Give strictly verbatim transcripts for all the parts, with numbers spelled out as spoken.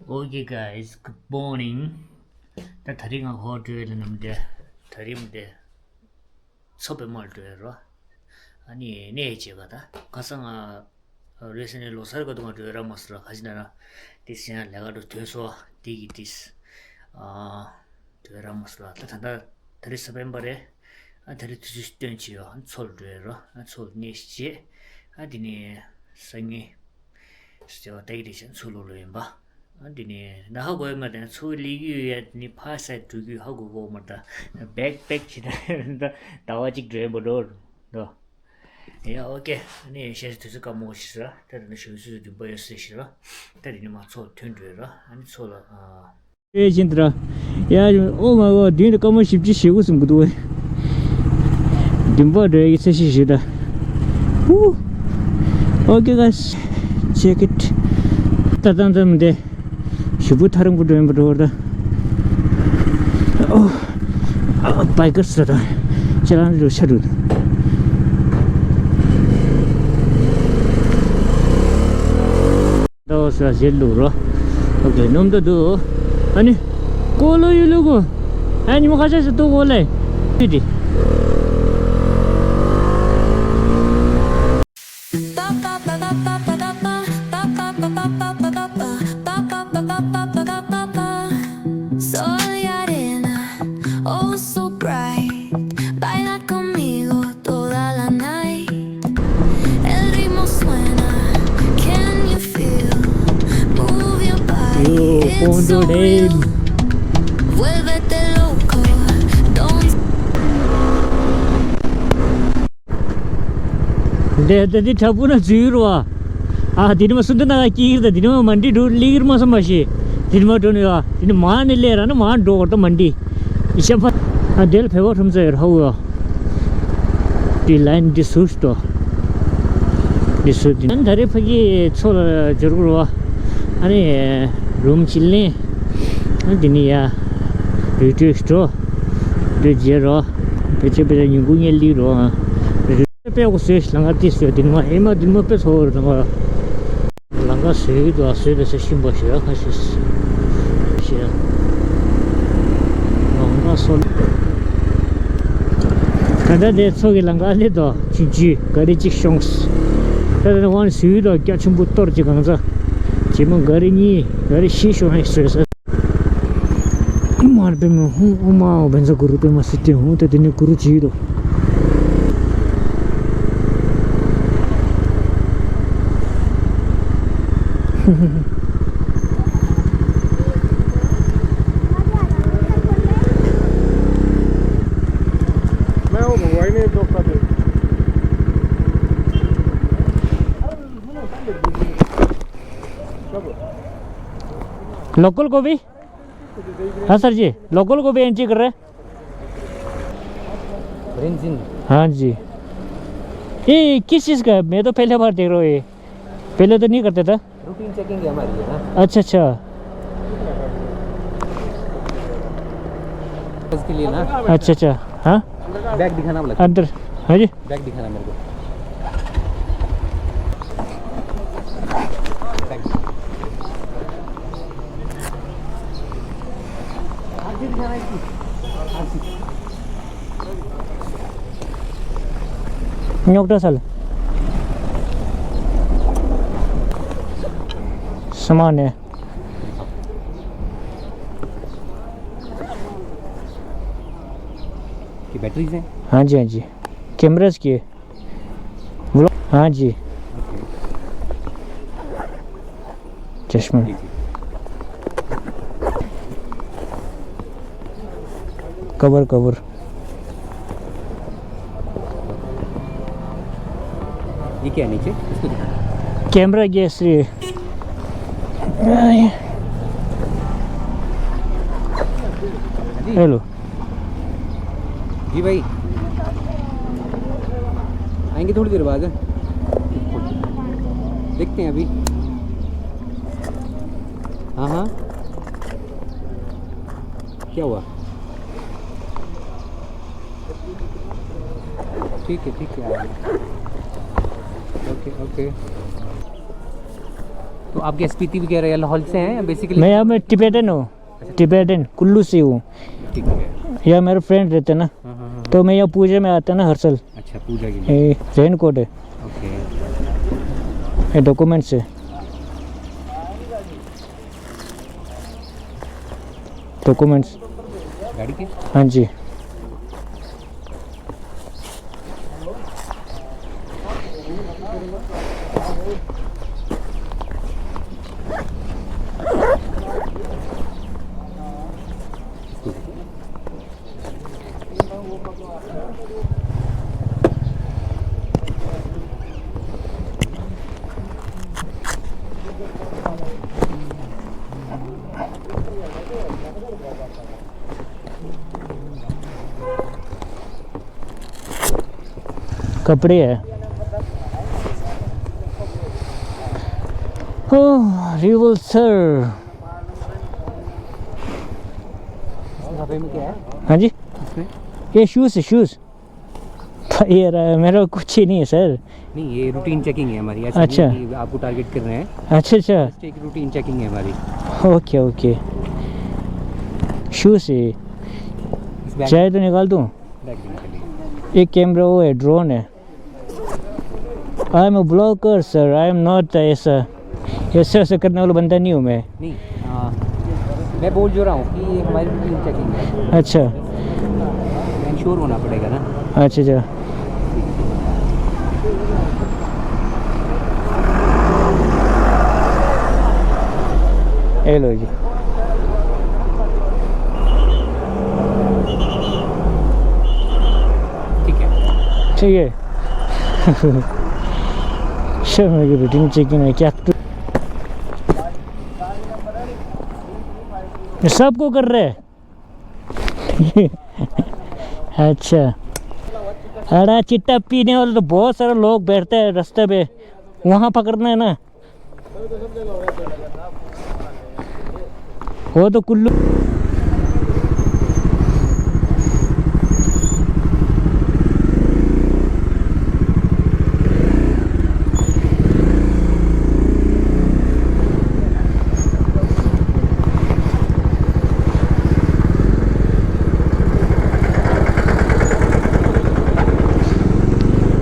Okay guys, good morning. ད་དེ་རིང་ང་ཧོ་འགྲོ་ཡ་ལ་ནམ་དེ། དེ་རིང་དེ་མཚོ་པདྨ་འགྲོ་ཡ་རོ། ཨ་ནི་གནས་བྱེད་ག་ད་ཁ་སང་ང་རེས་ནས་ལོ་གསར་ག་དུ་ང་འགྲོ་ཡ་ར་མ་སོ་ར། ཁ་ཅིག་ན་ར་དེ་སེང་ལས་ཀ་འགྲོ་དོན་སོ་དེ་གི་དེ་ཨ་འགྲོ་ཡ་ར་མ་སོ་ར། ད་ད་ད་དེ་རིང་གཟའ་སྤེན་པ་རེད། ཨ་དེ་རིང་དུས་ཚོད་སྟོན་བྱེད་ཡོད། ཨ་མཚོ་ལ་འགྲོ་ཡ་རོ། ཨ་མཚོ་ལ་གནས་བྱེད། ཨ་དེ་ནས་སང་ཉིན་ཟེར་བ་ད་གི་རེད་ཤག་མཚོ་ལོག་ལོག་ཡིན་པ། ཨ་འདི་ནི་ན་ཧ་གོ་ཡ་མ་དང་ཚུར་ལི་གུ་ཡ་ནི་ཕ་སའི་འགྲོ་གུ་ཧ་གོ་གོ་མ་ད་བེག་པེག་བྱེད་ད་ད་བ་གཅིག་འགྲོ་ཡ་མ་འགྲོ་འགྲོ། ཡ་ཨོ་ཀེ། ཨ་ནི་ཤ་ཤ་དུས་ཚོད་སྐར་མོ་ཞིག་ཟ། ད་དེ་ནི་ཞོ་སུ་སུ་འདུན་པ་ཡོད་སེ་ཞིག་ར། ད་དེ་ནི་མ་ཚོ་ཐོན་འགྲོ་ཡ་ར། ཨ་ནི་ཚོ་ལ་ཨ། ཨེ་ཅིན་དྲ། ཡ་ཨོ་མ་གོ་དུས་འདི་སྐར་མོ་བཞི་བཅུ་ཞེ་དགུ་ཙམ་གོ་འདུག་བས། འདུན་པ་འགྲོ་ཡ་གི་ཚད་གཞི་ཞིག་ད། ཧུ། ཨོ་ཀེ་ག་ཆེ་ཀིད། ད་ད་ད་མི་འདི། ཞུ་བུ་ཐ་རང་བུ་འགྲོ་ཡིན་པ་འགྲོ་བར་ད། ཨོ། ཨ་བའི་ཀར་སི་ད། ཁྱེད་རང་ཚོ་ཆ་འགྲོ། ད་འོ་ས་ཞེ་ལུག་རོ། ཨོ་ཀེ་ནོམ་ད་འདུག་ཨ་ནི། ཀོ་ལོ་ཡུ་ལུ་གོ། ཨ་ཉི་མ་ཁ་ཤས་ཤིག་ཏུ་གོ་ལེ། ཏི་ཏི། Sol y arena, oh so bright. Baila conmigo toda la night. El ritmo suena, can you feel? Move your body, it's so real. Vuélvete loco, don't འདི་འདི་འདི་དྲ་འབུ་ན་འཛུལ་རུ་བ། ཨ་དེ་ནི་མ་སུན་དུ་ན་ཀི་ཀིར་ད་དེ་ནི་མ་མ་འདི་འགྲོ་ལི་ཀིར་མ་སམ་མ་ཤི། དེ་ནི་མ་འགྲོ་ནི་བ། དེ་ནི་མ་ནི་ལེ་ར་ནི་མ་འགྲོ་བར་ད་མ་འདི། ཤ་ཕ། ཨ་དེ་ལ་བེ་བ་ཁྲོམ་ཚ་ཡོད་ཧ་བོ། དེ་ལན་འདི་སུ་ཤི་ཏོ། འདི་སུ་འདི། ཨ་ད་རེ་ཕ་གི་ཚོ་ལ་འབྱོར་གོ་རུ་བ། ཨ་ནི་རུམ་ཅི་ལེན། ཨ་དེ་ནི་ཡ། རུ་ཏུ་སྤྲོ། དུ་རྗེ་རོ། བེ་ཅེ་བེ་ཅེ་ཉིན་གུང་ངས་ལི་རོ། དཔེ་འོ་སོས་ལང་ཀ་ཏི་སོས་དེ་ནི་མ་ཧེ་མ་དེ་ནི་མ་དཔེ་ཚོ་བོར་དང་བ། ལང་ཀ་སོས་དུ་ཨ་སོས་དུ་སེ་ཤིན་པོ་ཞེ་ཁ་ཤས་ཤེས། ལང་ཀ་སོ། ད་ལྟ་དེ་ཚོ་གི་ལང་ཀ་ལི་དོ་ཆུན་ཆུ་ག་རི་གཅིག་ཤོངས། ད་ལྟ་དབང་སུས་དོ་སྐྱ་ཆུན་པོ་གཏོར་གྱི་གང་ཚ། ཇེ་མོ་ག་རི་གཉིས་ག་རི་བཞི་ཤོང་ཧེ་སོས་ས། མར་པེ་མོ་ཧུང་ཨོ་མ་ཨོ་བན་ཛ་གུ་རུ་པེ་མ་སི་ཏེ་ཧུང་ཏེ་དེ་ནི་གུ་རུ་ཇི་དོ། लोकल को भी? हाँ सर जी, लोकल को भी एंट्री कर रहे हैं। रिमझिम। हाँ जी। ये किस चीज़ का है? मैं तो पहले बार देख रहा हूँ ये। पहले तो नहीं करते था। रूटीन चेकिंग है हमारी, है ना? अच्छा, अच्छा। इसके लिए ना। अच्छा, अच्छा। हाँ? बैग दिखाना बोला। अंदर। हाँ जी। बैग दिखाना मेरे को। बैग। आरसी दिखाना इसकी। आरसी। ཉོག་དྲ་སལ། སྨ་ནེ། की बैटरीज हैं? हाँ जी, हाँ जी। कैमरास की। हाँ जी। चश्मा। Cover, cover. ये क्या है नीचे? इसको दिखा। कैमरा गैस रे। हेलो। जी भाई, आएंगे थोड़ी देर बाद। देखते हैं अभी। हाँ, हाँ। क्या हुआ? ठीक है, ठीक है। Okay, okay. तो आपके स्पीति वगैरह या लाहौल से हैं, बेसिकली? मैं यहाँ, मैं टिबेटन हूँ। टिबेटन, कुल्लू से हूँ। ठीक है। यहाँ मेरा फ्रेंड रहते हैं ना। हाँ, हाँ, हाँ। तो मैं यहाँ पूजा में आता ना हर साल। अच्छा, पूजा के लिए। ये रेनकोट है। ओके। ये डॉक्यूमेंट्स है। डॉक्यूमेंट्स। गाड़ी के? हाँ जी। कपड़े है। ओह, रिवल सर। इसमें कपड़े में क्या है? हाँ जी? इसमें? ये शूज़ है, शूज़। ये रहा, मेरा कुछ ही नहीं है सर। नहीं, ये रूटीन चेकिंग है हमारी, ऐसा नहीं अच्छा। है कि आपको टारगेट कर रहे हैं। अच्छा, अच्छा। जस्ट एक रूटीन चेकिंग है हमारी। Okay, okay. शूज़ है। इस बैग चाहे तो निकाल दूँ? बैग भी निकालिए। एक कैमरा वो है, ड्रोन है। I am a blogger, sir. I am not ऐसा, ऐसा, ऐसा करने वाला बंदा नहीं हूँ मैं। नहीं, आ, मैं बोल जो रहा हूँ कि ये हमारी रूटीन चेकिंग है। अच्छा। मैं इंश्योर होना पड़ेगा ना। अच्छा, अच्छा। ये लो जी। ठीक है। ठीक है। शर्मा की रूटीन चेकिंग है क्या? सबको कर रहे हैं। अच्छा। अड़ा चिट्टा पीने वाले तो बहुत सारे लोग बैठते हैं रास्ते पे, वहाँ पकड़ना है ना। वो तो कुल्लू।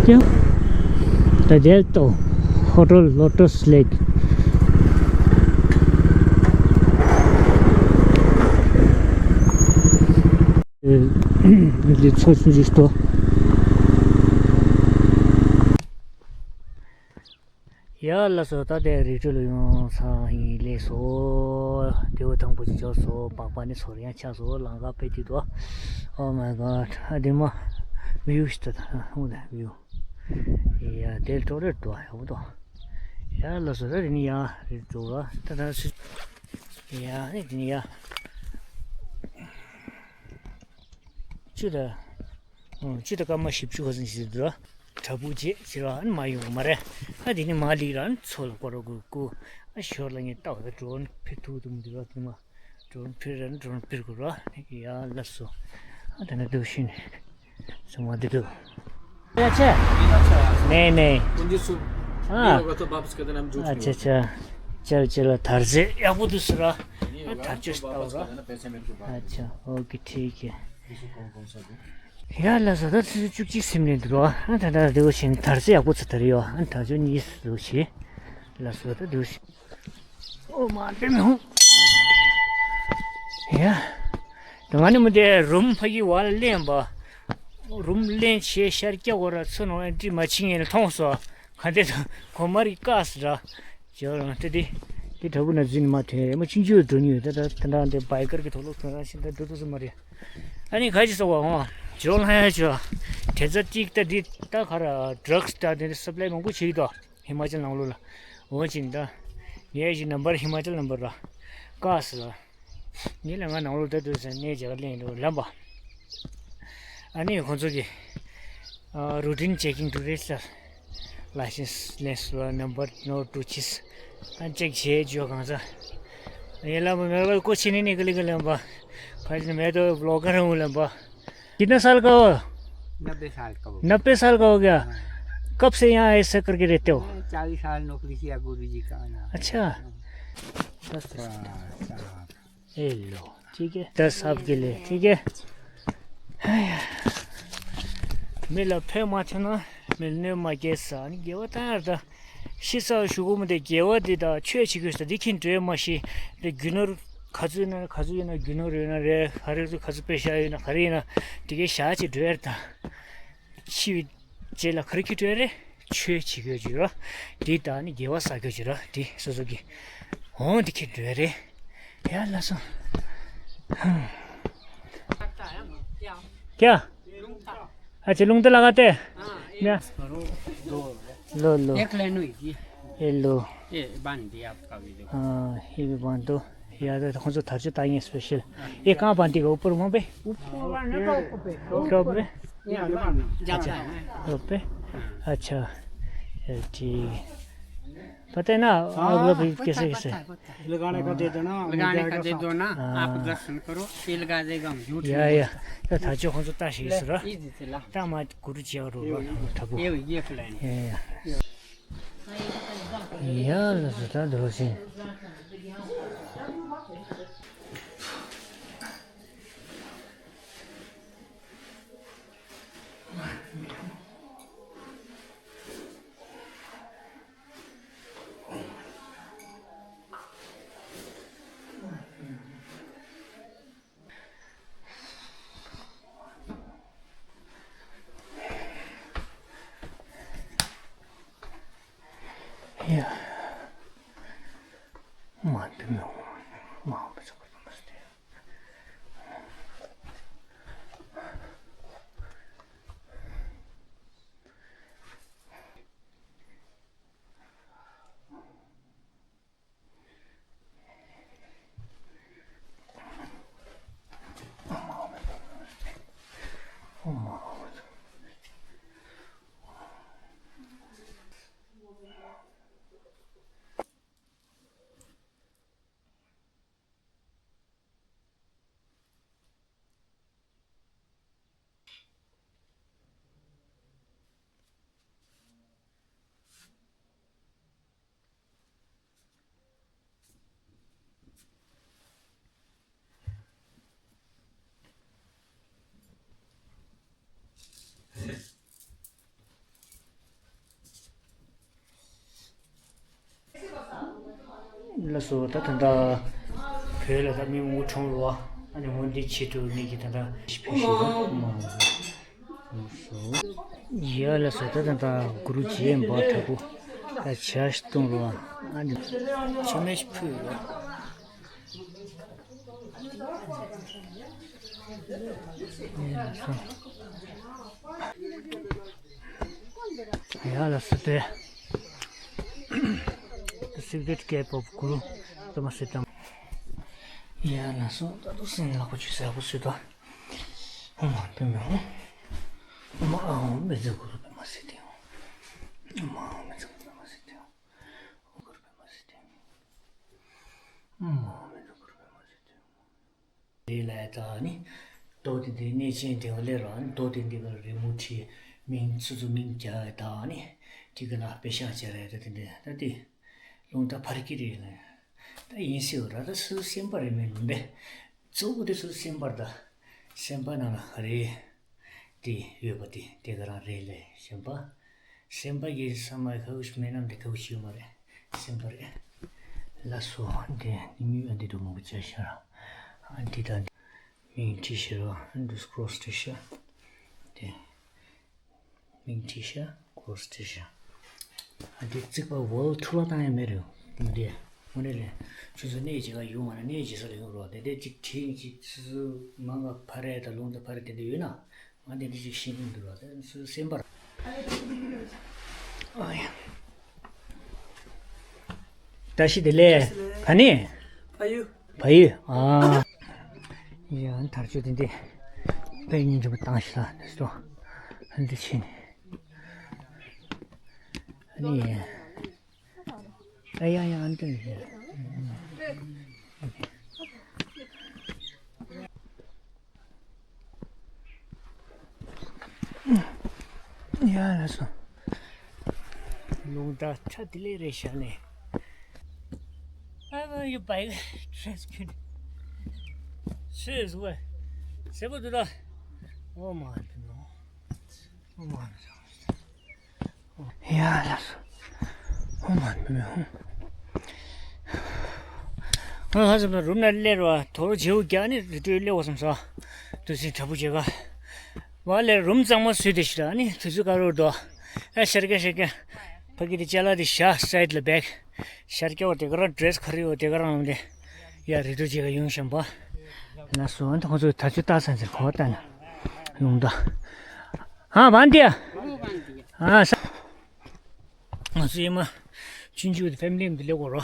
क्यों? तो देख तो, hotel lotus lake. ལས་ཚོ་ཆུང་ཆུང་ཞིག་ཏོ། ཡ་ལགས་སོ། ད་དེ་རི་ཁྲོད་ལ་ཡོང་ས་ཡིན་ལས་སོ། དེ་བོ་དང་པོ་ཅིག་འབྱོར་སོ། པགས་པ་ནི་ཚོར་ཡང་ཆགས་སོ། ལམ་ཁ་དཔེ་དེ་དོ། Oh my god. ཨ་དེ་མ་བིའུ་ཞིག་ད་ད་ཧུ་ད་བིའུ། ཡ་དེ་ལྟོ་རེད་དོ། ཡག་པོ་དོ། ཡ་ལགས་སོ། ད་དེ་ནི་ཡ་རི་ཁྲོད་ལ་ད་ད་སུ། ཡ་ནི་དེ་ནི་ཡ། ཅི་ད། ཨོ། ཅི་ད་སྐར་མ་བཞི་བཅུ་ཁ་སང་ཞིག་འདུག་ར། བྲག་ཕུག་རྗེས་ཟེར་བ་ཨ་ནི་མ་ཡོང་མ་རེད། ཨ་དེ་ནི་མ་ལིག་ར་ཨ་ནི་མཚོ་ལ་སྐོར་ར་དགོས་ཀོ། ཨ་ཞོར་ལ་ངས་ལྟ་བ་ད་ཌོ་རོན་འཕུར་ཐུབ་ཐུབ་མི་འདུག་ར། དེ་མ་ཌོ་རོན་འཕུར་ར་ཨ་ནི་ཌོ་རོན་འཕུར་དགོས་ར། ཡ་ལགས་སོ། ཨ་ད་ནི་འདུག་ཤི་ནི་ཚང་མ་འདི་འདུག་ཡ་ཆེ། ནེ་ནེ། ཨ། ཨ་ཆེ་ཆེ། ཅལ་ཅལ་ལ་དར་ཟེ་ཡག་པོ་འདུག་ཟེར་ར། ཨ་དར་ཅོ་ཞིག་ལྟ་བ་ར། ཨ་ཆེ། ཨོ་ཀེ་ཐིག་གེ། ཡ་ལགས་སོ། ད་ཆུ་ཚོད་བཅུ་གཅིག་ཟིན་ནས་འདུག་རོ། ཨ་ད་ད་དེ་བ་ཞིག་དར་ཚད་ཡག་པོ་ཚ་དར་ཡོད། ཨ་དར་ཚད་གཉིས་སུ་ཞིག་ལགས་སོ། ད་དེ་བ་ཞིག་ཨོ་མ་དེ་མི་ཧུང་། ཡ། ད་ང་ནི་མི་དེ་རུམ་ཕ་གི་བ་ལ་ལེན་པ། རུམ་ལེན་བྱེད་ཤར་སྐྱ་གོ་ར་ཚོ་ནོ་ཨེན་ཊི་མ་ཕྱིན་ངེས་ལ་མཐོང་སོ། ག་འདྲ་དང་གོ་མ་རི་ཀ་སི་ར། ཇོ་རང་ཏེ་ཏེ། ཏེ་དྲ་བུ་ན་འཛིན་མ་ཐོན་རེ་མ་ཅིང་ཅུ་འགྲོ་ཉུལ་ད་ད་ད་ད་འདི་བའི་ཀར་གི་ཐོག་ལོག་ཐོན་ར་ཤིན་ད་འགྲོ་ཐུབ་སུ་མ་རེད། ཨ་ནི་ག་ཅི་ཟེར་བ་འོང་ཇོ་ལྷ་ཡ་ཇོ། དེ་ཚ་ཏིག་ད་འདི་ད་ག་ར་ཌྲག་སི་ད་འདི་འདི་སབ་ལའི་མང་པོ་བྱེད་ཀྱི་འདུག་ཧི་མ་ཅལ་ནང་ལོགས་ལ། འོང་ཅིང་ད། ངའི་ཅི་ནམ་བར་ཧི་མ་ཅལ་ནམ་བར་ར། ཀ་སི་ལ། ངེད་ལ་ང་ནང་ལོགས་ལྟ་དུས་ཟེར་གནས་རྒྱ་གར་གླེང་འགྲོ་ལམ་པ། ཨ་ནི་ཁོང་ཚོ་གི་རུ་ཊིན་ཅེ་ཀིང་ཊུ་རེད་ལ། ལའི་སེན་སི་ལེན་སི་ལ་ནམ་བར་ནོ་ཊུ་ཆིས། ཨ་ཅེག་བྱེད་བཅུག་གང་ཟ། ཡེ་ལ་མ་མེ་བ་ཀོ་ཆི་ནི་ནི་ཀ་ལི་ཀ་ལམ་པ། ཁ་ཅི་ནི་མེ་ཏོ་བི་ལོག་ག་ར་འུ་ལམ་པ། कितने साल का हो? नब्बे साल का हो गया। नब्बे साल का हो गया। हाँ। कब से यहाँ ऐसा करके रहते हो? चालीस साल नौकरी किया गुरु जी का ना। अच्छा। दस साल। ए लो, ठीक है। दस आपके लिए, ठीक है। མི་ལ་ཕན་མ་ཐོན་ན་མི་ལ་གནོད་མ་སྐྱེལ་ཟེར་ནི་དགེ་བ་བཏང་ཡ་རེད་ད། ཤི་ཚར་གཞུག་གུ་མི་དེ་དགེ་བ་འདི་དང་ཆོས་བྱེད་དགོས་ཟེར་འདི་ཁྱེད་འགྲོ་ཡ་མ་ཤེས། རེད་རྒྱུ་ནོར་ག་ཚོད་ཡིན་ན་ག་ཚོད་ཡིན་ན་རྒྱུ་ནོར་ཡོད་ན་རེད། ག་རེ་ཚོད་ག་ཚོད་པེ་ཤ་ཡོད་ན་ག་རེ་ཡིན་ན་དེ་གའི་བཞག་ཅིག་འགྲོ་ཡ་རེད་ད། འཆི་བའི་རྗེས་ལ་ག་རེ་ཁྱེར་འགྲོ་ཡ་རེད། ཆོས་བྱེད་དགོས་ཀྱི་ར། འདི་དག་ནི་དགེ་བ་བསགས་དགོས་ཀྱི་ར། འདི་སོ་སོ་གི་འོང་འདི་ཁྱེར་འགྲོ་ཡ་རེད། ཡ་ལགས་སོ། क्या? अच्छा, लुंगता लगा थे? हाँ, ये ना। लो, लो। एक लाइन हुई थी। ये लो। ये बांध दिया आपका वीडियो। हाँ, ये भी बांध दो। यार, तो कौन सा था जो ताई स्पेशल? ये कहाँ बांधेगा? ऊपर वहाँ पे? ऊपर वाला का ऊपर पे। क्या ऊपर पे? ये वाला बांधना। अच्छा, जाता है। ऊपर पे? हाँ। अच्छा। चल, ठीक है। पता है ना, हाँ, आप लोग भी पता है, कैसे, कैसे? पता है, पता है। लगाने का दे देना, लगाने का दे दो ना, हाँ। आप दर्शन करो, ये लगा देगा, हम झूठ या, नहीं या। बोलते। या, था जो कौन सा ताशी ले, इस रहा। ये दे चला। ता मा गुरु जी और ये, ये। था को। ये, ये plan। या, या। या, तो था दो से। ལགས་སོ། ད་ད་ལྟ་བོད་ལ་ད་མི་མང་པོ་འཁྲུངས་རོགས། ཨ་ནི་འོ་འདི་ཆེད་དུ་ངེད་ཀྱི་ད་ལྟ་ཕེབས་ཤིག་ཡ་ལགས་སོ། ད་ད་ལྟ་གུ་རུ་རྗེ་འབར་དྲག་པོ་ད་ཇ་ཞིག་བཏུང་རོགས། ཨ་ནི་ཆུ་མིག་ཕུལ་རོགས། ཡ་ལགས་སོ། དེ་སིག་རེཊ་ཀེབ་ཨོཕ་གུ་རུ་པདྨ་སིདྡྷཾ། ཡ་ལགས་སོ། ད་དུང་སེམས་ལག་པ་ཆུ་ཟ་བོ་སུ་དང་། ཨོཾ་ཨཱཿཧཱུྃ་པདྨེ་ཧཱུྃ། ཨོཾ་ཨཱཿཧཱུྃ་བཛྲ་གུ་རུ་པདྨ་སིདྡྷི་ཧཱུྃ། ཨོཾ་ཨཱཿཧཱུྃ་བཛྲ་གུ་རུ་པདྨ་སིདྡྷི་ཧཱུྃ། གུ་རུ་པདྨ་སིདྡྷི་ཧཱུྃ། ཨོཾ་ཨཱཿཧཱུྃ་བཛྲ་གུ་རུ་པདྨ་སིདྡྷི་ཧཱུྃ། རེད་ལ་ད་ནི། རྡོ་དེ་འདི་གནས་ཆེན་དེ་བ་ལས་རང་རྡོ་དེ་འདི་ག་རི་མོ་བྲིས་མིང་ཚུ་ཚུ་མིང་རྒྱག་ད་ནི། དེ་ག་ལ་པེ་ཤག་བྱས་རེད་ད་དེ་འདི་ད་དེ། རླུང་རྟ་འཕར་གྱི་རེད་ལ། ད་ཡིན་སྲིད་ར་ད་སུ་སེམས་པ་རེད་མིན་མིན་པས། གཙོ་བོ་དེ་སུ་སེམས་པར་ད། སེམས་པ་ནང་ལ་ག་རེ། དེ་ཡོད་པ་དེ་དེ་ག་རང་རེད་ལས་གཞན་པ། སེམས་པ་གི་ས་མ་ཁ་བུ་ཤི་མེད་ནམ་དེ་ཁ་བུ་ཤི་ཡོད་མ་རེད། སེམས་པ་རེད། ལགས་སོ། འདི་ནི་མི་འདི་འགྲོ་མང་པོ་བྱས་ཤར། འདི་དང་མིང་བྲིས་ཤེས་རོགས། འདི་ཀྲོ་སི་བྲིས་ཤག་དེ་མིང་བྲིས་ཤག་ཀྲོ་སི་བྲིས་ཤག་འདི་རྩིག་པ་ཝོལ་འཁྲུ་བ་བཏང་ཡ་མེད་རེད། འདི་འདི་དངོས་གནས་ལས་ཆུ་ཚོད་གནས་བྱེད་ག་ཡོང་བ་ན་གནས་བྱེད་ས་ལ་ཡོང་རོགས། དེ་འདྲས་ཅིག་བྲིས་ཅིག་སུ་སུ་མང་ག་ཕ་རེ་དང་ལུང་དང་ཕ་རེ་དེ་འདྲས་ཡོད་ན། ང་དེ་འདྲ་ཞིག་ཤེས་ཀྱི་འདུག་ར། དེ་ཚོའི་སེམས་པར། ཨ་ཡ། བཀྲ་ཤིས་བདེ་ལེགས། ག་ནས། ཕ་ཡུལ། ཕ་ཡུལ། ཨ། ཡ་དར་ལྕོག་དེ་འདི། དཔེ་སྙིང་རྗེ་པོ་བཏང་ཤག་ལ་དེ་ཚོ། ཨ་འདི་ཕྱིན། ཨ་ནི། ཨ་ཡ་ཡ་ཨ་འདི། ཡ་ལགས་སོ། ད་ཁྲ་དེ་ལས་རེད་བཞག་ནས། ཨ་མ་ཡུ་བའི་ཁྲེས་ཁྱོད། ཤེས་ཟུག་བས། སེ་པོ་དུ་ད། ཨོ་མ་ནོ། ཨོ་མ་ནོ། ཡ་ལ་སོ། ཨོ་མ་ནོ། ང་ཧ་ཟེར་ན་རུམ་ན་སླེབས་ར་དོ་རུ་བྱེའུ་རྒྱག་ནི་རི་ཏུའི་སླེབས་བ་སོང་ས། དུས་ཚོད་དྲ་བུ་བྱེད་ག་བ་ལས་རུམ་གཙང་མ་བཟོས་ཏེ་ཤི་ར་ནི་དུས་ཚོད་ག་རུ་འགྲོ། ཨ་ཤར་ག་ཤར་ག་ཕ་གི་དེ་ཅ་ལག་དེ་བཞག་སའིད་ལ་བེག་ཤར་ག་བ་དེ་ག་རང་ཌི་རེ་སི་ག་རེ་ཡོད་དེ་ག་རང་ལངས་ཏེ། ཡ་རི་ཏུ་བྱེད་ག་ཡོང་ཤམ་པ། ལ་སོ་ཨ་ཁོང་ཚོ་ད་ཆུ་ཏག་ཚན་ཚེ་གོ་བ་ལྟ་ན། ལུང་ད། ཨ་བན་དེ། ཨ་ས། ང་ཚོ་ཡེ་མ། ཆུང་ཆུང་དེ་ཕེ་མི་ལི་མ་དེ་ལེགས་གོ་རོ།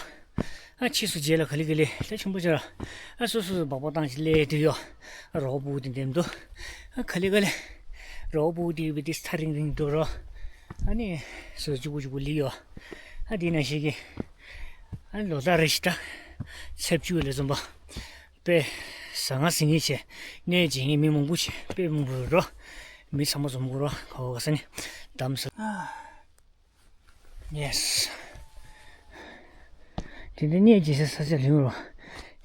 ཨ་ཕྱིས་སུ་རྗེས་ལ་ག་ལེ་ག་ལེ་ད་ཆུང་པོ་ཆ་ར། ཨ་སོ་སོ་སོ་སྦག་སྦག་བཏང་ཞིག་ལས་དུ་ཡོ། ཨ་རོགས་པོ་དེ་འདེམས་དུ། ཨ་ག་ལེ་ག་ལེ། རོགས་པོ་དེ་བི་དེ་ས་ཐག་རིང་རིང་འགྲོ་རོ། ཨ་ནི། སོ་སོ་གཅིག་པུ་གཅིག་པུ་ལི་ཡོ། ཨ་དེ་ན་ཞིག་གི། ཨ་ལོ་ད་རེ་ཞིག་ད། ཚེབ་བཅུ་ལས་འཛོམས་པ། དཔེ། ཟ་ང་ཟིང་ངེ་ཆེ། གནས་སྦྱིན་ངེ་མི་མང་པོ་ཆེ་དཔེ་མང་པོ་རོ། མི་ཚང་མ་འཛོམས་དགོས་རོ་ག་བ་ག་ས་ནི། གདམ་ས། Yes། དེ་འདྲ་གནས་སྦྱིན་ས་ས་ཆ་ལེན་རོ།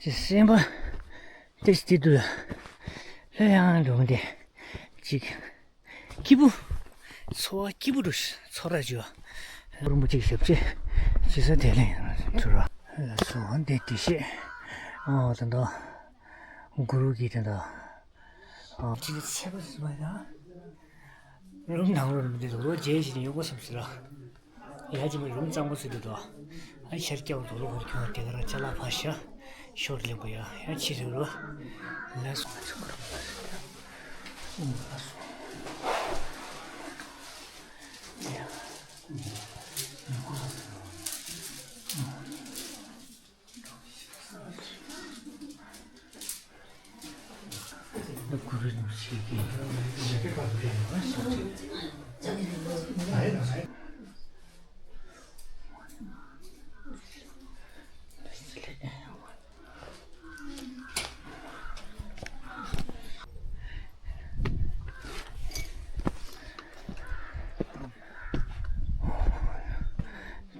ཅི་སེམས་པ། ཏེ་སྟི་དུ། ལྷོད་ཡང་འགྲོ་འདི། ཅིག་སྐྱིད་པོ། འཚོ་བ་སྐྱིད་པོ་འགྲོ་ཤི་འཚོ་ར་འཇུ་བ། རུམ་པ་གཅིག་ཞབས་ཕྱི། ཇི་ས་དེ་ལས་ཡང་ཚུར་བ། ལ་སོ་འདི་དེ་ཤེས། ཨོ་ད་འདོ། གུ་རུ་གི་དེ་འདོ། ཨོ་ཅི་ནི་ཚེ་བ་ཟི་བ་ཡ། རུམ་ནང་རུམ་འདི་རུ་རོ་རྗེས་ཞིག་ཡོད་གོ་བསམ་ཟེར་ར། ཡ་ཅི་མ་རུམ་གཙང་པོ་ཟེར་འདི་འདོ། ཨ་ཤར་སྐྱ་བ་དོ་ལོ་ཧོར་ཁྱོད་དེ་ག་ར་ཅ་ལག་ཕ་ཤ། ཤོར་ལེན་པ་ཡ་ཡ་ཕྱི་རེ་རོ། ལ་སོ་ང་ཚོ་ཁོ་རང་ལ་སོ། ཨུ་ལ་སོ། ཡ། ཨུ་ལ་སོ། ཨུ་ལ་སོ།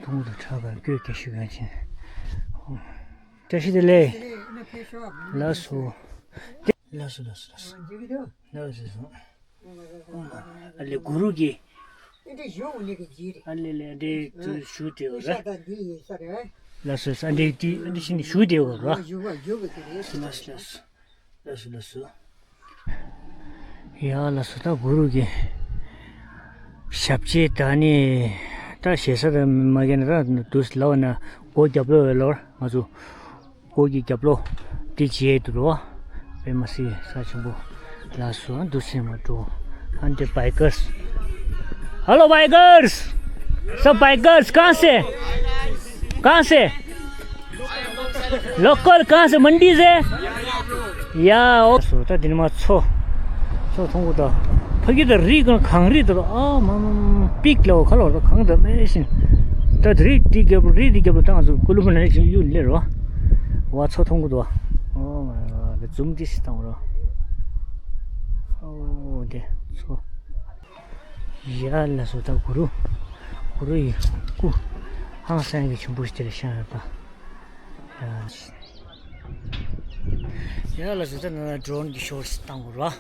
ཐུང་དུ་ཁྲག་གར་བཀོད་ཀྱི་ཤུགས་ཡང་ཆེན། བཀྲ་ཤིས་བདེ་ལེགས། ལགས་སོ། ལགས་སོ་ལགས་སོ་ལགས་སོ། ལགས་སོ། ཨ་ལེ་གུ་རུ་གི། ཨ་ལེ་ལེ་འདི་ཚུར་ཞུ་དེ་བ་ར། ལགས་སོ་ཨ་འདི་འདི་ཨ་འདི་ཤིན་ཞུ་དེ་བ་ར། ལགས་སོ་ལགས་སོ། ལགས་སོ་ལགས་སོ། ཡ་ལགས་སོ་ད་གུ་རུ་གི། ཞབས་རྗེས་ད་ནི། ད་ཞེ་ས་ད་མ་གན་ར་དུས་ལ་བ་ན་སྒོ་རྒྱབ་ལོ་བས་ལོར་ང་ཚོ། སྒོ་གི་རྒྱབ་ལོགས་འདི་བརྗེད་འདུག་རོ། དཔེ་མ་སྲིད་ས་ཆེན་པོ། ལགས་སོ་འདུག་སེ་མ་འགྲོ། ཨ་འདི་bikers། Hello bikers! सब bikers कहाँ से? कहाँ से? लोकल कहाँ से मंडी से? या ओ सो ད་འདི་ནི་མ་ཚོ། ཚོ་མཐོང་གོ་ད། ཕ་གི་ད་རི་གང་གངས་རི་ད་ཨ་མ་མ་མ་པིག་ལ་ཁ་ལོ་ད་གང་ད་མེ་བཞིན། ད་རི་འདི་རྒྱབ་རི་འདི་རྒྱབ་ད་ང་ཚོ་ཀུ་ལུ་མ་ན་ཅིག་གཡུག་ལེ་རོ། བ་ཚོ་མཐོང་གི་འདུག་ཨོ་མ་ཛུམ་ཏིས་བཏང་རོ། ཨོ་དེ་ཚོ། ཡ་ལ་སོ་ད་གུ་རུ། གུ་རུ་ཡི་སྐུ། ཧང་སང་གི་ཆུན་པོ་ཞིག་དེ་ལ་ཤང་ཡོད་པ། ཡ་ལ་སོ་ད་ན་ཌོ་རོན་གི་ཤོར་སི་བཏང་གོ་རོ།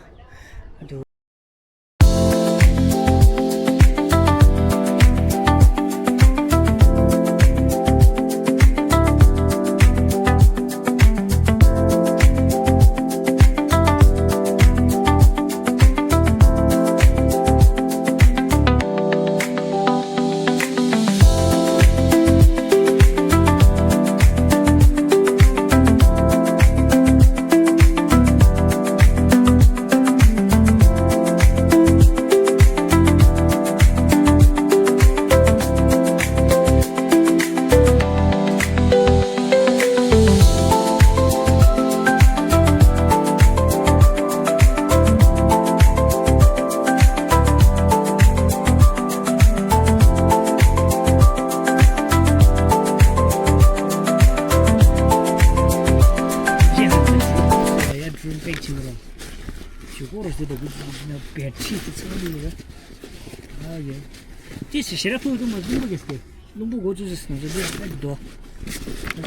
This is Shirafuku Mazumba Geste. རླུང་བུ་འགོ་བཙུགས་ཟེར་ང་ཚོ་འདི་ལ་འགྲོ།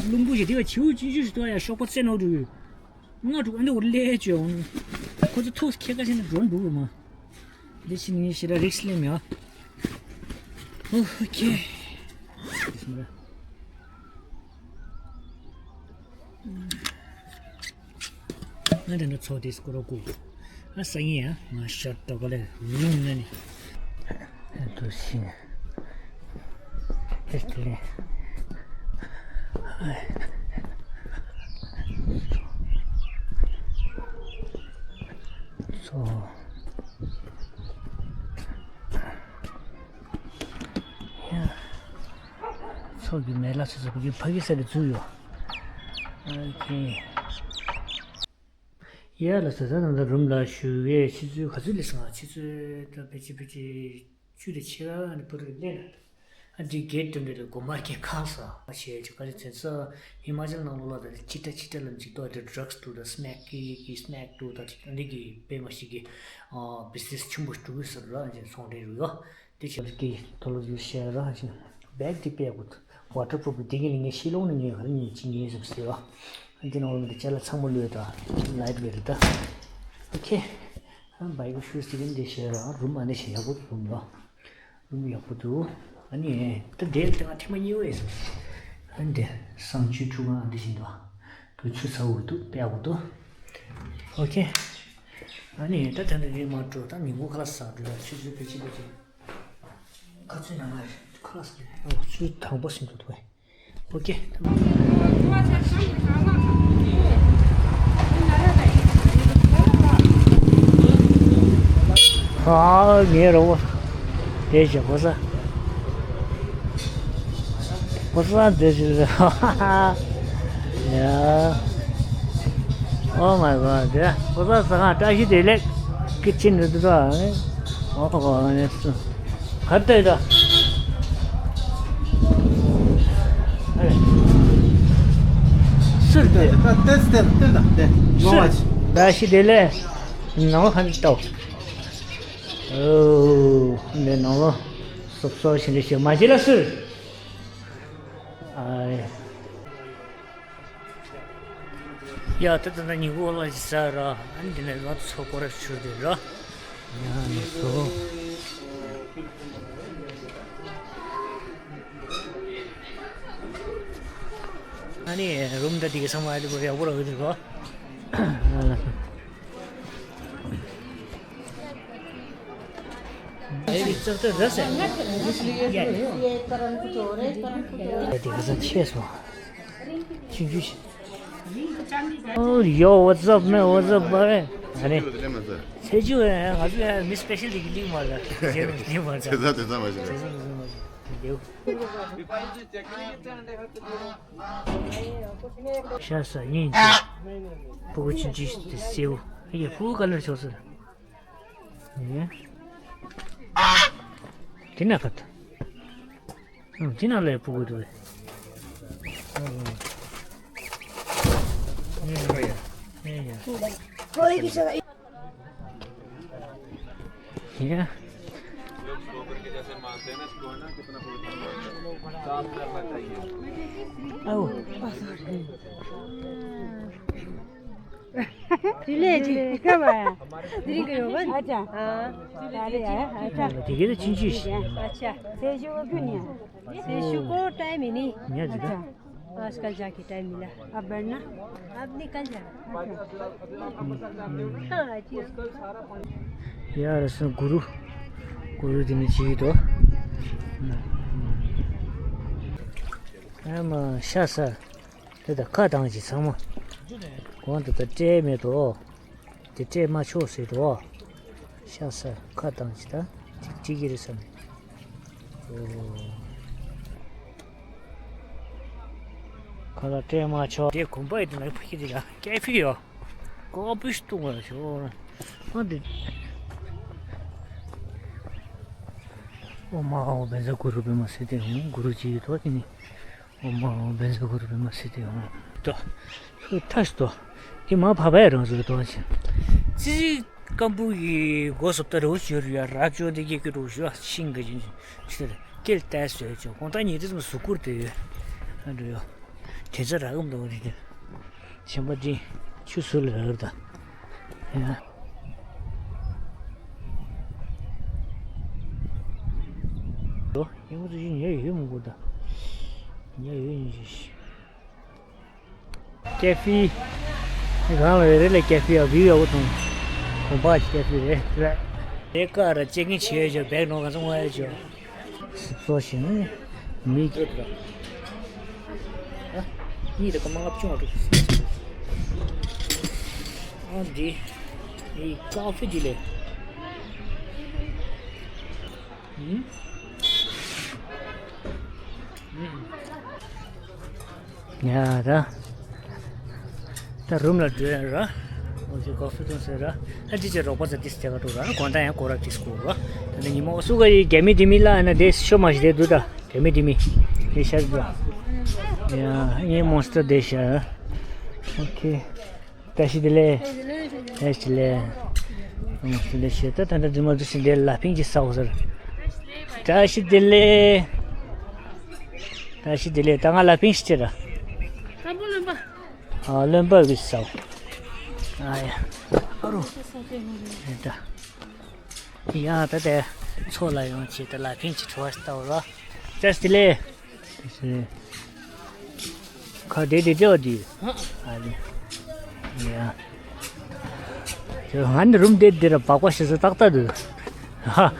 རླུང་བུ་ཞིག་དེ་བ་བྱིའུ་ཅི་ཅི་ཞིག་ཏོ་ཡ་ཤོག་པ་རྩེ་ནོ་འགྲོ་ཡོད། ང་འགྲོ་ཨ་འདི་འོར་ལས་བཅོས་འོང་། ཁོ་ཚོ་ཐུགས་ཁྱེད་ཀ་ཤེས་ན་འགྲོ་འགྲོ་གི་མ། འདི་ཕྱི་ནས་ཞེ་དྲག་རིགས་སླེབས་ཡ། ཨོ་ཁེ། ང་དེ་འདྲ་ཚོགས་དེ་སྐོར་རོ་ཀུ། ཨ་ས་ཡིན་ཡ་ང་ཤར་ཏོ་ག་ལེ་ལུང་ན་ནི། ཨ་དུ་ཤིང་། དེ་དེ་ལེ། ཚོ། ཡ། ཚོགས་ཀྱི་མེ་ལ་ཚོ་ཚོ་གི་ཕ་གི་ས་གི་ཚུ་ཡོ། ཨོ་ཁེ། ཡ་ལ་ས་ས་ནང་ད་རུམ་ལ་ཞུ་བའི་ཕྱི་ཚུལ་ག་ཚུལ་ལས་སང་ཕྱི་ཚུལ་ད་ཕེ་ཅི་ཕེ་ཅི་ཆུ་དེ་ཆེ་ག་ནི་བུ་རུ་ལེ་ན། ཨ་འདི་གེ་ཏུ་འདི་ལ་གོ་མར་གེ་ཁ་ས་ཨ་ཆེ་ཆེ་ག་རེ་ཚན་ས་ཧི་མ་ཅལ་ནང་ལོ་ལ་ད་ཆི་ཏ་ཆི་ཏ་ལམ་ཅིག་ཏོ་དེ་ཌྲག་སི་ཏུ་ད་སི་ནེག་གི་གི་སི་ནེག་ཏུ་ད་ཅིག་འདི་གི་པེ་མ་ཞིག་གི་ཨ་བི་སི་ནེ་སི་ཆུང་བོ་ཞིག་འགྲོ་གི་ས་ར་ཨ་ཅེ་ཚོང་འབྲེལ་རུ་ཡོ། དེ་ཆེ་གི་ཐོ་ལོ་ཡུ་ཤེ་ར་ཨ་ཅེ་བེག་དེ་པེ་གུ་ཝ་ཊར་པུ་རུཕ་དེ་གི་ལི་ངེ་ཤི་ལོང་ནི་ངེ་ག་རེ་ཉེ་ཅི་ཉེ་ཟིག་སེ་ཡོ། ཨ་འདི་ནང་ལོ་མི་དེ་ཅ་ལ་ཚང་མ་ལོས་ད་ལའིཊ་ཝེཊ་རེད་ད། ཨོ་ཁེ། ཨ་བའི་གུ་ཤུ་སི་དེ་གི་འདི་ཤེ་ར་རུམ་ཨ་འདི་ཤེ་ཡག་པོ་རུམ་ཡོ། རུམ་ཡག་པོ་འདུག་ཨ་ནི་ད་དེ་ལྟ་ང་ཐེངས་མ་གཉིས་པ་ཡིན་ཟེར། ཨ་ནི་དེ་གསང་སྤྱོད་ཁྲུས་ཁང་ཨ་འདི་བཞིན་དུ་དུ་ཆུ་ཚ་བོ་འདུག་དཔེ་ཡག་པོ་འདུག་ཨོ་ཁེ། ཨ་ནི་ད་ད་འདི་རིང་མ་འགྲོ་ད་ཉིན་གུང་ཁ་ལག་ཟ་འགྲོ་ཡ་ཆུ་ཚོད་ཕལ་ཆེར་ཕལ་ཆེར་ཁ་ཚུད་ན་ང་ཁ་ལག་ཟ་འགྲོ་ཡ་ཆུ་དང་པོ་ཟིན་འགྲོ་འདུག་ཨོ་ཁེ། ཨ་ངའི་རོགས་པ་དེ་བྱེད་གོ་ས། གོ་ས་དེ་བྱེད། ཡ། Oh my god. དེ་གོ་ས་ས་ཁང་བཀྲ་ཤིས་བདེ་ལེགས། ཀི་ཆེན་རེད་འདུག་ཨ། ཨོ་ཨོ་ཨ་ནི་སུ། གར་ལྟོས་དང་། སུར་ལྟོས། ལྟོས་ལྟོས་ལྟོས་དང་ལྟོས། ལོང་བ་ཆེ། བཀྲ་ཤིས་བདེ་ལེགས། ནང་ལོ་ག་ནས་ལྟོས། ཨོ། འདི་ནང་ལོ། སོབ་སོབ་ཞིག་འདྲ་ཞིག་མ་བྱེད་ལ་སུར། ཨ། ཡ་ད་ད་ད་ཉིན་གུང་ལ་ཟ་ར། ཨ་ནི་འདི་ནས་ང་ཚོ་སྐོར་ར་ཞུ་དེ་ར། ཡ་ནི་སོ། ཨ་ནི་རུམ་ད་དེ་གི་ཚང་མ་ཨ་ལི་བོ་ཡག་པོ་ར་འོས་འདུག་གོ། ये सब तो रस है। ये परम कुछ और है, परम कुछ और है। देखो सब छह सौ। Yo, what's up, man? What's up, buddy? अरे, छेजू है, अभी यार, मिस स्पेशल दिल्ली मार रहा है। ये नहीं मार रहा। तेजा, तेजा मार रहा है। तेजा, तेजा मार रहा है। देव। ཤ་ས་ཡིན་གྱི། ཕྲུ་གུ་ཆུང་ཆུང་དེ་སེའུ། ཡ་ཕྲུ་གུ་ག་ལེར་ཆོག་ས། ཡ། དེ་ན་ཁ་ད། ཨང་དེ་ན་ལས་ཕྲུ་གུ་འདུག་ཨེ། ཨེ་ཡ། ཨེ་ཡ། ཡ། ཨའོ། དེ་ལས་ཅི་ཁ་བ་ཡ། དེ་རིང་གི་ཡོད་པ། ཨ་ཅག་ཨ། ད་རེ་ཡ་ཨ་ཅག་དེ་གའི་ཆུང་ཆུང་ཞིག་ཨ་ཅག་དེ་ཞུ་གུ་ཉ། དེ་ཞུ་གོ་ཊའི་མི་ནི། ཉ་ཨ་ཅག་ཨ་སྐལ་ཇག་གི་ཊའི་མི་ལ། ཨ་བར་ན། ཨ་ནི་སྐལ་ཇག་ཨ་ཅག་ཡ་ར་སོང་གུ་རུ། གུ་རུ་དེ་ནི་ཅི་ཡི་དོ། ཨ་མ་ཤ་ས། དེ་ད་ཁ་བཏང་ཅིག་ཚང་མ། གོང་དུ་ད་སྤྲད་མེད་དོ། དེ་སྤྲད་མ་ཆོག་ཟེར་དོ། ཤ་ས་ཁ་བཏང་ཅིག་ད་ཅིག་ཅིག་གི་རེད་བསམ། ཨོ། ཁ་ལ་སྤྲད་མ་ཆོག་དེ་གོམ་པ་ཡི་དེ་ན་ཕ་གི་དེ་ལ་སྐྱེ་ཕི་ཡོ། ཀོ་པི་སྟུང་བ་ཤོ། ཨ་དེ། ཨོ་མ་ཨོ་བན་ཟ་གུ་རུ་བི་མ་སི་དེ་ཧུང་གུ་རུ་ཅི་ཡི་དོ་དེ་ནི། ཨོ་མ་ཨོ་བན་ཟ་གུ་རུ་བི་མ་སི་དེ་ཧུང་། ཏོ། ཧུ་ཐ་སི་ཏོ། དེ་མ་ཕ་བའི་རང་བཟོ་དོ་ཅི། ཙི་ཙི་ཀམ་པུ་གི་སྒོ་སོབ་ཏ་རུ་ཞུ་རུ་ཡ་ར་ཅོ་དེ་གི་གི་རུ་ཞུ་ཤིང་གི་ཅི་ཅི་ཅི། ཁྱེད་ལྟ་བཟོས་ཆོག་གོང་ལྟར་ཉིན་རེ་ཙམ་གཟུགས་སྐུར་དུ་ཡོད། ཨ་འགྲོ་ཡོད། དེ་ཚོ་རག་གམ་འདུག་རེད། ཞིམ་པ་འདི་ཆུ་ཟུར་ལ་རག་ད། ཡ། ལོ་ཡིན་པ་ཚོ་ཞིག་ཉལ་ཡོད་མི་དགོས་ད། ཉལ་ཡོད་ཡིན་ཞིག་ཀེ་ཧྥེ། གང་ལ་རེད་ལས་ཀེ་ཧྥེ་ཡ་བིའུ་ཡག་པོ་མཐོང་། གོམ་པ་ཀེ་ཧྥེ་རེད་ལ། དེ་ཀ་ར་ཅེག་ཨིན་བྱས་ཡོད་ཅོ་བེག་ནང་ག་ཚོད་དངོས་ཡོད་ཅོ། སོ་ཞིང་མི་སྐད་དུ་ར། ཨ་གཉིས་དེ་ཀ་མ་ལྔ་བཅུ་ང་དྲུག་ཨ་འདི་ཨི་ཀ་ཧྥེ་འདི་ལས། ཡ་ད། ད་རུམ་ལ་འགྲོ་ཡ་ར། ཨོ་ཙི་ཀོ་ཧྥི་འཐུང་ཟེར་ར། ཨ་ཙི་ཙི་རོགས་པ་ཚོ་ཏིས་དེ་ག་འགྲོ་ར། དགོང་དག་ཡང་སྐོར་ར་ཏིས་སྐོར་ར། ད་ནི་ཉི་མ་སུ་ག་ཡི་རྒྱ་མི་དེ་མི་ལ་ཨ་ན་དེ་ཤོ་མ་ཞིག་དེ་འདུག་ད། རྒྱ་མི་དེ་མི། དེ་ཤར་འགྲོ། ཡ་ངའི་མོན་སི་ཊར་དེ་ཤར། ཨོ་ཁེ། བཀྲ་ཤིས་བདེ་ལེགས། བཀྲ་ཤིས་བདེ་ལེགས། ཨོ་བདེ་ལེགས་ཞེས་ད་ད་ད་རྫུན་མ་འདུག་ཞིག་འདི་ལ་ཕིང་གཅིག་ཟ་འོ་ཟེར། བཀྲ་ཤིས་བདེ་ལེགས། བཀྲ་ཤིས་བདེ་ལེགས། ད་ང་ལ་ཕིང་ཞིག་སྤྲད་ར། སྐམ་པོ་རློན་པ། ཨ་རློན་པ་གི་ཟ་འོ། ཨ་ཡ། ཨ་རོ། རེད་ད། ཡ་ད་དེ་མཚོ་ལ་ཡོང་ཆེད་དུ་ལ་ཕིང་གཅིག་བྲོ་བ་ཞིག་ལྟ་འོ་ར། བཀྲ་ཤིས་བདེ་ལེགས། ཁ་བདེ་བདེ་བདེ་བ་དེ། ཨ་ལེ། ཡ། ང་ནི་རུམ་བདེ་བདེ་ར་བག་པ་ཞེ་ས་ཏག་ཏག་འདུག་ཧ།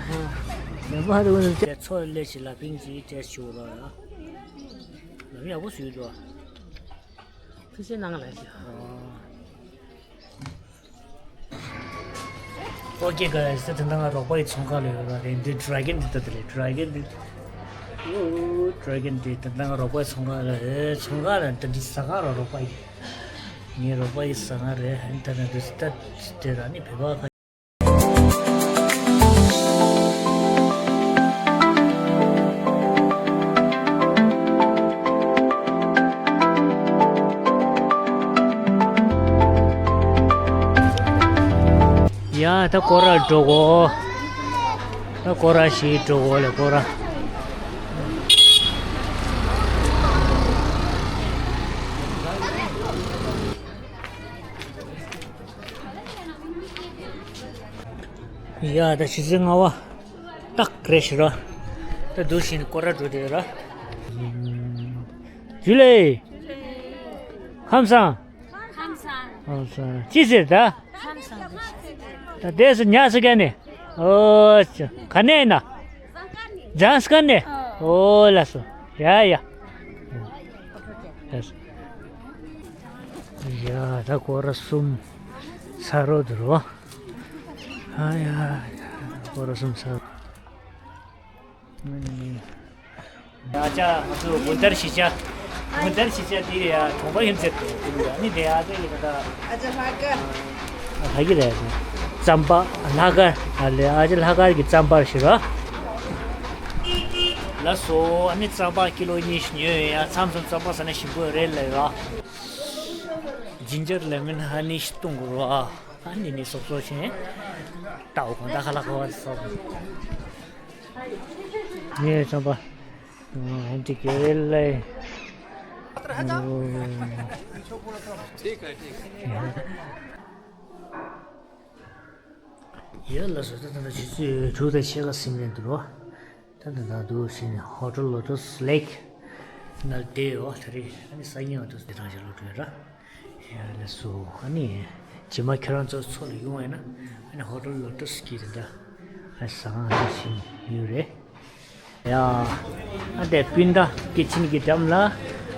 མེ་མ་རུ་ནི་ཚོ་ལས་ཞིག་ལ་ཕིང་ཅིག་ཏེས་ཞུ་ར་ཡ། ལམ་ཡག་པོ་བཟོས་འདུག་ཁུ་སེ་ནང་ལ་ཞིག་ཨོ་ཁེ་ག་ས་དེ་འདྲ་ང་རོགས་པ་ཡི་ཚོང་ཁང་ལ་ཡོད་ར་རེད། འདི་ཌི་རེ་གོན་འདི་ལྟ་དེ་ལས་ཌི་རེ་གོན་འདི། ཨོ་ཌི་རེ་གོན་འདི་དེ་འདྲ་ང་རོགས་པ་ཡི་ཚོང་ཁང་ལ་ཨེ་ཚོང་ཁང་ལ་འདི་འདི་ཟ་ཁང་ར་རོགས་པ་ཡི། ངའི་རོགས་པ་ཡི་ཟ་ཁང་རེད། ཨ་ནི་ད་ནི་འདི་ལྟ་དེ་ར་ནི་བོད་པ་ཁ། ཡ་ད་སྐོར་ར་འགྲོ་གོ། ད་སྐོར་ར་ཞིག་འགྲོ་གོ་ལ་སྐོར་ར། ཡ་ད་ཕྱི་ཚེས་ལྔ་པ་ཏག་རེད་ཤི་ར། ད་འདུག་བཞིན་སྐོར་ར་འགྲོ་དེ་ར། ཇུ་ལེ། ཁམས་བཟང་། ཁམས་བཟང་། ཅི་ཟེར་ད། ད་དེ་སུ་ཉག་སུ་ག་ནས། ཨོ་ཅོ་ག་ནས་ཡིན་ན། ཛང་སི་ཀ་ནས། ཨོ་ལ་སོ། ཡ་ཡ། ཡ་ད་སྐོར་ར་གསུམ་ཚར་རོ་འདུག་རོ། ཨ་ཡ། སྐོར་ར་གསུམ་ཚར་རོ། ཡ་ཅག་ང་ཚོ་བུན་ཏར་གཞིས་ཆགས། བུན་ཏར་གཞིས་ཆགས་འདི་ཡ་གྲོང་པ་ཡིན་ཟེར་ཏེ་འདི་ཡ་ནི་དེ་ཡ་ཅག་ཡིན་ད། ཨ་ཅག་ལྷ་དཀར། ཨ་ལྷ་དཀར་རེད། རྩམ་པ་ལྷ་དཀར་ཨ་ལེ་ཨ་ཅག་ལྷ་དཀར་གྱི་རྩམ་པར་ཞུ་ར། ལགས་སོ། ཨ་ནི་རྩམ་པ་ཀི་ལོ་གཉིས་ཤིག་ཉོས་ཡོད་ཡ། མཚམས་མཚམས་རྩམ་པ་ཟ་ན་ཞིམ་པོ་རེད་ལབ་ཡོད། ཇིན་ཇར་ལེ་མོན་ཧ་ནི་ཞིག་བཏུང་དགོས་ར། ཨ་ནི་ནི་སོབ་སོབ་བྱས། ལྟའོ་གང་ལྟར་ཁ་ལག་ཁ་བ་སོབ། ངས་རྩམ་པ། འདི་ག་ལེ། ཡ་ལགས་སོ། ད་ད་ད་ཆུ་ཚོད་དྲུག་དང་ཕྱེད་ཀ་ཟིན་ནས་འདུག་རོ། ད་ད་ད་འདུག་ཟིན་ནས་ཧོ་ཊེལ་ལོ་ཊས་ལེག་ནང་བསྡད་ཡོད། ད་རེས་ཨ་ནི་སང་ཉིན་འདུག་དེ་རང་ཞིག་ལོ་ཊས་ར། ཡ་ལགས་སོ། ཨ་ནི་རྗེས་མ་ཁྱེད་རང་ཚོ་མཚོ་ལ་ཡོང་བས་ན་ཨ་ནི་ཧོ་ཊེལ་ལོ་ཊས་ཀྱི་དེ་འདྲ་ཨ་ཟ་ཁང་ཨ་ནི་ཞིག་ཡོད་རེད། ཡ། ཨ་དེ་སྤུན་ཟླ་ཀི་ཆེན་གྱི་འགྲམ་ལ་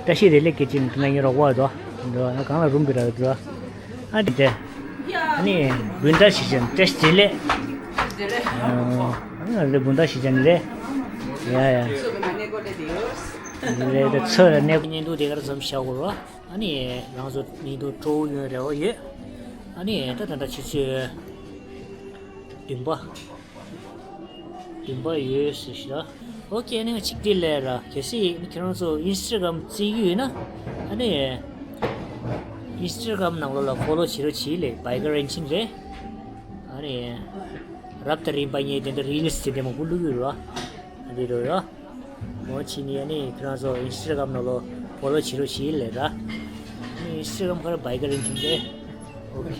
བཀྲ་ཤིས་བདེ་ལེགས་ཀི་ཆེན་གྱི་ང་གཉིས་རོགས་པ་དོ། འདི་བ་ན་གང་ལ་རུམ་གི་ར་འདུག་ཨ་དེ་དེ། ཨ་ནི་སྤུན་ཟླ་གཞིས་ཆགས་བཀྲ་ཤིས་བདེ་ལེགས། ཨ་ནི་སྤུན་ཟླ་གཞིས་ཆགས་ནི་རེད། ཡ་ཡ། རེད་དེ་ཚོ་ལ་གནས་བརྙན་ཐུང་དེ་གར་ཙམ་བཞག་གོ་རོ། ཨ་ནི་རང་ཚོ་ཉིན་དུ་སྤྲོ་བོ་ཡོད་རེ་བ་ཡོད། ཨ་ནི་ད་ད་ད་ཆུ་ཚོད་བདུན་པ། བདུན་པ་ཡོད་ཟེར་ཤག་ཨོ་ཁེ། ཨ་ནི་ང་གཅིག་དེ་ལས་ར་གལ་སྲིད་ཁྱེད་རང་ཚོ་ཨིན་སི་ཊ་གྷ་རམ་བརྩི་གི་ཡོད་ན་ཨ་ནི་ཨིན་སི་ཊ་གྷ་རམ་ནང་ལོགས་ལ་ཕོ་ལོ་བྱེད་རོགས་བྱེད་ལས་བྷའི་ཀར་རེན་ཆིན་རེད། ཨ་ནི་རབ་དང་རིམ་པ་ངས་དེ་འདྲ་རི་ལིས་དེ་འདྲ་མང་པོ་བླུག་གི་ཡོད་ར། འདི་རོ་ཡ། མོ་ཆི་ནི་ཡ་ནི་ཁྱེད་རང་ཚོ་ཨིན་སི་ཊ་གྷ་རམ་ནང་ལོ་ཕོ་ལོ་བྱེད་རོགས་བྱེད་ལེ་ར། ཨིན་སི་ཊ་གྷ་རམ་ཁར་བའི་ཀ་རིན་ཆུང་ཏེ། ཨོ་ཁེ།